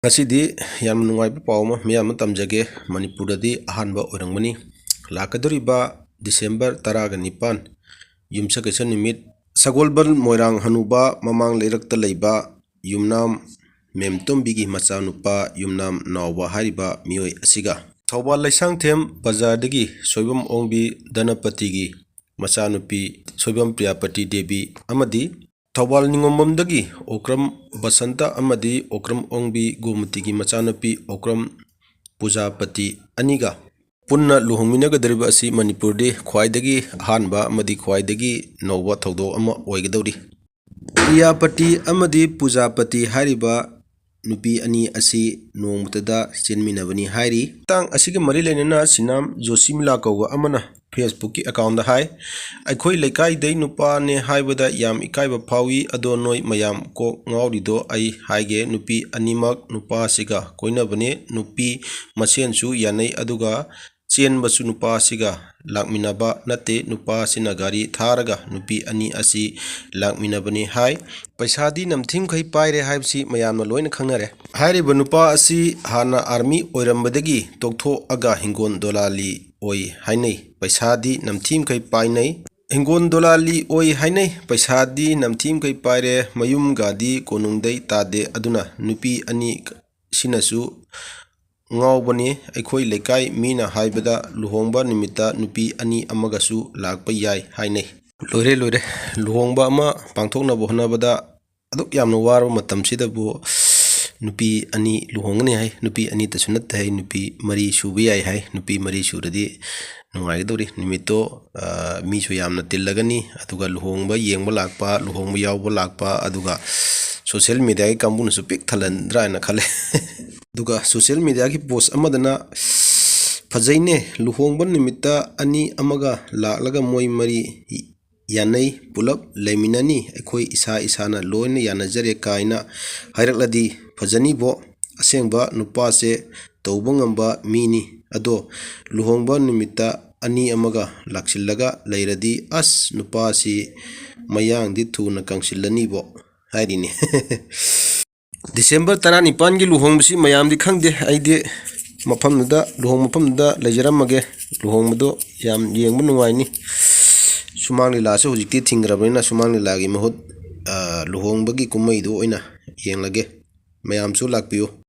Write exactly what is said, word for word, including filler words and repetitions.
ꯉꯁꯤꯗꯤ ꯌꯥꯝꯅ ꯅꯨꯡꯉꯥꯏꯕ ꯄꯥꯎ ꯑꯃ ꯃꯤꯌꯥꯝ ꯑꯃ ꯇꯝꯖꯒꯦ꯫ ꯃꯅꯤꯄꯨꯔꯗꯗꯤ ꯑꯍꯥꯟꯕ ꯑꯣꯏꯔꯝꯒꯅꯤ꯫ ꯂꯥꯛꯀꯗꯧꯔꯤꯕ ꯗꯤꯁꯦꯝꯕꯔ ꯇꯔꯥꯒ ꯅꯤꯄꯥꯟ, ꯌꯨꯝꯁꯀꯩꯁ ꯅꯨꯃꯤꯠ, ꯁꯒꯣꯜꯕꯜ ꯃꯣꯏꯔꯥꯡ ꯍꯅꯨꯕ ꯃꯃꯥꯡ ꯂꯩꯔꯛꯇ ꯂꯩꯕ ꯌꯨꯝꯅꯥꯝ ꯃꯦꯝꯇꯣꯝꯕꯤꯒꯤ ꯃꯆꯥꯅꯨꯄꯥ ꯌꯨꯝꯅꯥꯝ ꯅꯥꯎꯕ ꯍꯥꯏꯔꯤꯕ ꯃꯤꯑꯣꯏ ꯑꯁꯤꯒ ꯊꯧꯕꯥꯜ ꯂꯩꯁꯥꯡꯊꯦꯝ ꯕꯖꯥꯔꯗꯒꯤ ꯁꯣꯏꯕꯝ ꯑꯣꯡꯕꯤ ꯙꯅꯄꯇꯤꯒꯤ ꯃꯆꯥꯅꯨꯄꯤ ꯁꯣꯏꯕꯝ ꯄ꯭ꯔꯤꯌꯥꯄꯇꯤ ꯗꯦꯕꯤ ꯑꯃꯗꯤ ꯊꯧꯕꯥꯜ ꯅꯤꯉꯣꯝꯕꯝꯗꯒꯤ ꯑꯣꯀ꯭ꯔꯝ ꯕꯁꯟꯇ ꯑꯃꯗꯤ ꯑꯣꯀ꯭ꯔꯝ ꯑꯣꯡꯕꯤ ꯒꯣꯃꯇꯤꯒꯤ ꯃꯆꯥꯅꯨꯄꯤ ꯑꯣꯀ꯭ꯔꯝ ꯄꯨꯖꯥꯄꯇꯤ ꯑꯅꯤꯒ ꯄꯨꯟꯅ ꯂꯨꯍꯣꯡꯃꯤꯟꯅꯒꯗꯧꯔꯤꯕ ꯑꯁꯤ ꯃꯅꯤꯄꯨꯔꯗꯤ ꯈ꯭ꯋꯥꯏꯗꯒꯤ ꯑꯍꯥꯟꯕ ꯑꯃꯗꯤ ꯈ꯭ꯋꯥꯏꯗꯒꯤ ꯅꯧꯕ ꯊꯧꯗꯣꯛ ꯑꯃ ꯑꯣꯏꯒꯗꯧꯔꯤ꯫ ꯄ꯭ꯔꯤꯌꯥꯄꯇꯤ ꯑꯃꯗꯤ ꯄꯨꯖꯥꯄꯇꯤ ꯍꯥꯏꯔꯤꯕ ꯅꯨꯄꯤ ꯑꯅꯤ ꯑꯁꯤ ꯅꯣꯡꯃꯇꯗ ꯆꯦꯟꯃꯤꯟꯅꯕꯅꯤ ꯍꯥꯏꯔꯤ꯫ ꯃꯇꯥꯡ ꯑꯁꯤꯒ ꯃꯔꯤ ꯂꯩꯅꯅ ꯁꯤꯅꯥꯝ ꯖꯣꯁꯤꯃꯤꯂꯥ ꯀꯧꯕ ꯑꯃꯅ Facebookꯀꯤ accountꯇ ꯍꯥꯏ, "ꯑꯩꯈꯣꯏ ꯂꯩꯀꯥꯏꯗꯩ ꯅꯨꯄꯥꯅꯦ ꯍꯥꯏꯕꯗ ꯌꯥꯝ ꯏꯀꯥꯏꯕ ꯐꯥꯎꯏ꯫ ꯑꯗꯣ ꯅꯣꯏ ꯃꯌꯥꯝ ꯀꯣꯛ ꯉꯥꯎꯔꯤꯗꯣ ꯑꯩ ꯍꯥꯏꯒꯦ, ꯅꯨꯄꯤ ꯑꯅꯤꯃꯛ ꯅꯨꯄꯥꯁꯤꯒ ꯀꯣꯏꯅꯕꯅꯦ꯫ ꯅꯨꯄꯤ ꯃꯁꯦꯟꯁꯨ ꯌꯥꯅꯩ, ꯑꯗꯨꯒ ꯆꯦꯟꯕꯁꯨ ꯅꯨꯄꯥꯁꯤꯒ ꯂꯥꯛꯃꯤꯟꯅꯕ ꯅꯠꯇꯦ꯫ ꯅꯨꯄꯥꯁꯤꯅ ꯒꯥꯔꯤ ꯊꯥꯔꯒ ꯅꯨꯄꯤ ꯑꯅꯤ ꯑꯁꯤ ꯂꯥꯛꯃꯤꯟꯅꯕꯅꯤ ꯍꯥꯏ꯫ ꯄꯩꯁꯥꯗꯤ ꯅꯝꯊꯤꯃꯈꯩ ꯄꯥꯏꯔꯦ ꯍꯥꯏꯕꯁꯤ ꯃꯌꯥꯝꯅ ꯂꯣꯏꯅ ꯈꯪꯅꯔꯦ꯫ ꯍꯥꯏꯔꯤꯕ ꯅꯨꯄꯥ ꯑꯁꯤ ꯍꯥꯟꯅ army ꯑꯣꯏꯔꯝꯕꯗꯒꯤ ꯇꯣꯛꯊꯣꯛꯑꯒ ꯍꯤꯡꯒꯣꯜ ꯗꯣꯂꯥꯂꯤ ꯑꯣꯏ ꯍꯥꯏꯅꯩ꯫ ꯄꯩꯁꯥꯗꯤ ꯅꯝꯊꯤꯃꯈꯩ ꯄꯥꯏꯅꯩ꯫ ꯍꯤꯡꯒꯣꯜ ꯗꯣꯂꯥꯂꯤ ꯑꯣꯏ ꯍꯥꯏꯅꯩ꯫ ꯄꯩꯁꯥꯗꯤ ꯅꯝꯊꯤꯃꯈꯩ ꯄꯥꯏꯔꯦ꯫ ꯃꯌꯨꯝꯒꯗꯤ ꯀꯣꯅꯨꯡꯗꯩ ꯇꯥꯗꯦ꯫ ꯑꯗꯨꯅ ꯅꯨꯄꯤ ꯑꯅꯤ ꯁꯤꯅꯁꯨ ꯉꯥꯎꯕꯅꯤ꯫ ꯑꯩꯈꯣꯏ ꯂꯩꯀꯥꯏ ꯃꯤꯅ ꯍꯥꯏꯕꯗ ꯂꯨꯍꯣꯡꯕ ꯅꯨꯃꯤꯠꯇ ꯅꯨꯄꯤ ꯑꯅꯤ ꯑꯃꯒꯁꯨ ꯂꯥꯛꯄ ꯌꯥꯏ ꯍꯥꯏꯅꯩ"꯫ ꯂꯣꯏꯔꯦ, ꯂꯣꯏꯔꯦ꯫ ꯂꯨꯍꯣꯡꯕ ꯑꯃ ꯄꯥꯡꯊꯣꯛꯅꯕ ꯍꯣꯠꯅꯕꯗ ꯑꯗꯨꯛ ꯌꯥꯝꯅ ꯋꯥꯔꯕ ꯃꯇꯝꯁꯤꯗꯕꯨ ꯅꯨꯄꯤ ꯑꯅꯤ ꯂꯨꯍꯣꯡꯒꯅꯤ ꯍꯥꯏ꯫ ꯅꯨꯄꯤ ꯑꯅꯤꯇꯁꯨ ꯅꯠꯇꯦ ꯍꯥꯏ, ꯅꯨꯄꯤ ꯃꯔꯤ ꯁꯨꯕ ꯌꯥꯏ ꯍꯥꯏ꯫ ꯅꯨꯄꯤ ꯃꯔꯤ ꯁꯨꯔꯗꯤ ꯅꯨꯡꯉꯥꯏꯒꯗꯧꯔꯤ꯫ ꯅꯨꯃꯤꯠꯇꯣ, ꯑ, ꯃꯤꯁꯨ ꯌꯥꯝꯅ ꯇꯤꯜꯂꯒꯅꯤ꯫ ꯑꯗꯨꯒ ꯂꯨꯍꯣꯡꯕ ꯌꯦꯡꯕ ꯂꯥꯛꯄ, ꯂꯨꯍꯣꯡꯕ ꯌꯥꯎꯕ ꯂꯥꯛꯄ, ꯑꯗꯨꯒ social mediaꯒꯤ ꯀꯥꯡꯕꯨꯅꯁꯨ ꯄꯤꯛ ꯊꯜꯍꯟꯗ꯭ꯔꯥ ꯍꯥꯏꯅ ꯈꯜꯂꯦ꯫ ꯑꯗꯨꯒ social mediaꯒꯤ post ꯑꯃꯗꯅ, "ꯐꯖꯩꯅꯦ, ꯂꯨꯍꯣꯡꯕ ꯅꯨꯃꯤꯠꯇ ꯑꯅꯤ ꯑꯃꯒ ꯂꯥꯛꯂꯒ ꯃꯣꯏ ꯃꯔꯤ ꯌꯥꯅꯩ, ꯄꯨꯂꯞ ꯂꯩꯃꯤꯟꯅꯅꯤ, ꯑꯩꯈꯣꯏ ꯏꯁꯥ ꯏꯁꯥꯅ ꯂꯣꯏꯅ ꯌꯥꯅꯖꯔꯦ" ꯀꯥꯏꯅ ꯍꯥꯏꯔꯛꯂꯗꯤ ꯐꯖꯅꯤꯕꯣ꯫ ꯑꯁꯦꯡꯕ ꯅꯨꯄꯥꯁꯦ ꯇꯧꯕ ꯉꯝꯕ ꯃꯤꯅꯤ꯫ ꯑꯗꯣ ꯂꯨꯍꯣꯡꯕ ꯅꯨꯃꯤꯠꯇ ꯑꯅꯤ ꯑꯃꯒ ꯂꯥꯛꯁꯤꯜꯂꯒ ꯂꯩꯔꯗꯤ, ꯑꯁ, ꯅꯨꯄꯥꯁꯤ ꯃꯌꯥꯡꯗꯤ ꯊꯨꯅ ꯀꯪꯁꯤꯜꯂꯅꯤꯕꯣ ꯍꯥꯏꯔꯤꯅꯤ꯫ ꯗꯤꯁꯦꯝꯕꯔ ꯇꯔꯥꯅꯤꯄꯥꯟꯒꯤ ꯂꯨꯍꯣꯡꯕꯁꯤ ꯃꯌꯥꯝꯗꯤ ꯈꯪꯗꯦ꯫ ꯑꯩꯗꯤ ꯃꯐꯝꯗꯨꯗ, ꯂꯨꯍꯣꯡꯕ ꯃꯐꯝꯗꯨꯗ ꯂꯩꯖꯔꯝꯃꯒꯦ꯫ ꯂꯨꯍꯣꯡꯕꯗꯣ ꯌꯥꯝ ꯌꯦꯡꯕ ꯅꯨꯡꯉꯥꯏꯅꯤ꯫ ꯁꯨꯃꯥꯡ ꯂꯤꯂꯥꯁꯨ ꯍꯧꯖꯤꯛꯇꯤ ꯊꯤꯡꯈ꯭ꯔꯕꯅꯤꯅ, ꯁꯨꯃꯥꯡ ꯂꯤꯂꯥꯒꯤ ꯃꯍꯨꯠ, ꯑ, ꯂꯨꯍꯣꯡꯕꯒꯤ ꯀꯨꯝꯍꯩꯗꯨ ꯑꯣꯏꯅ ꯌꯦꯡꯂꯒꯦ꯫ ꯃꯌꯥꯝꯁꯨ ꯂꯥꯛꯄꯤꯌꯨ꯫